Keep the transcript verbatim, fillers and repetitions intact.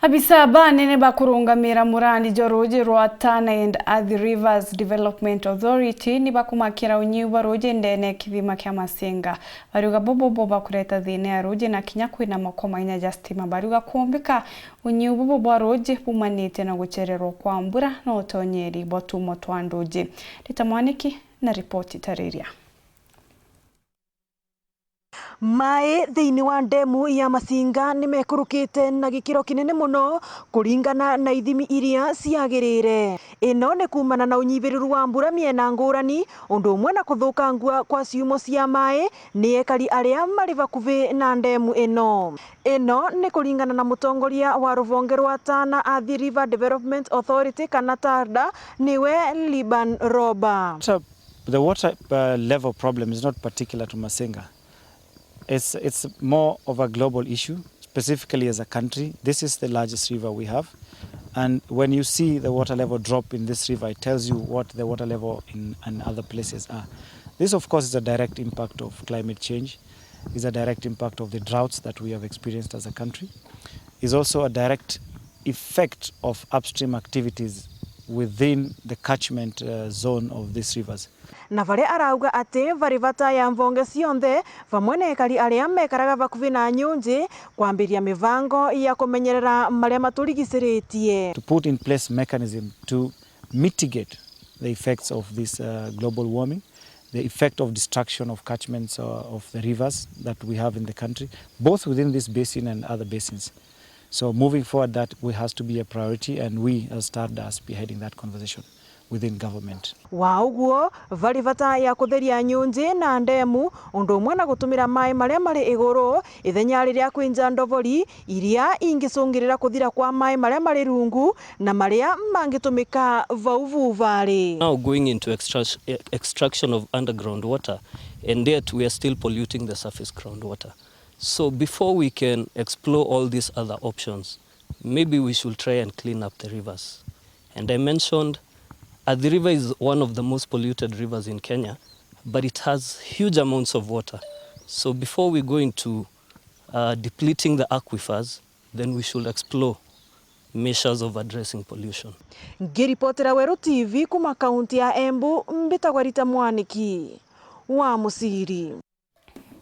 Abisa banene ba kurungamira murandi jwa ruuji rwa Tana and Athi Rivers Development Authority ni bakumakira unyiu bwa ruuji ndene ya kithima kia Masinga. Bariuga bubu bo bakureta thina ya ruuji na kinya kwina moko mainya ja stima. Bariuga kuumbika unyiu bubu bwa ruuji bumanite na guchererwa kwa mbura na utonyeri bwa tumo twa nduuji. Rita Mwaniki na ripoti tariria. Maĩ thiini wa ndemu ya Masinga ni mekurukite na gikiro kinene mono kuringana na ithimi iria ciagirire. Ino ni kuumana na unyibiriru wa mbura miena ngurani, undu umwe na kuthukangua kwa ciumo cia maĩ ni ekari aria mari bakuvi na ndemu ino. Ino ni kuringana na mutongoria wa ruvonge rwa Tana Athi River Development Authority kana TARDA, niwe Liban Roba. The water, uh, level problem is not particular to Masinga. It's, it's more of a global issue, specifically as a country. This is the largest river we have. And when you see the water level drop in this river, it tells you what the water level in, in other places are. This, of course, is a direct impact of climate change, is a direct impact of the droughts that we have experienced as a country, is also a direct effect of upstream activities within the catchment, uh, zone of these rivers. Na varia arauga ati vari vata ya mvonge cionthe, vamwe na ekari aria mekaraga vakuvi na nyunji, kwambiria mivango ya kumenyerera maria maturigiciritie. To put in place mechanism to mitigate the effects of this, uh, global warming, the effect of destruction of catchments, uh, of the rivers that we have in the country, both within this basin and other basins. So moving forward, that we, has to be a priority, and we as TARDA are spearheading that conversation within government. Wa uguo, vari vata ya kutheria nyunji na ndemu, undu umwe na gutumira maĩ maria mari iguru, ithenya riria kwinja ndobori iria ingicungirira kuthira kwa maĩ maria mari rungu na maria mangitumika vau vuvari. Now going into extract-, extraction of underground water, and yet we are still polluting the surface groundwater. So before we can explore all these other options, maybe we should try and clean up the rivers. And I mentioned, uh, the river is one of the most polluted rivers in Kenya, but it has huge amounts of water. So before we go into, uh, depleting the aquifers, then we should explore measures of addressing pollution. Ngiripotera Weru T V kuma kaunti ya Embu, mbitagwa Rita Mwaniki wa Musiri.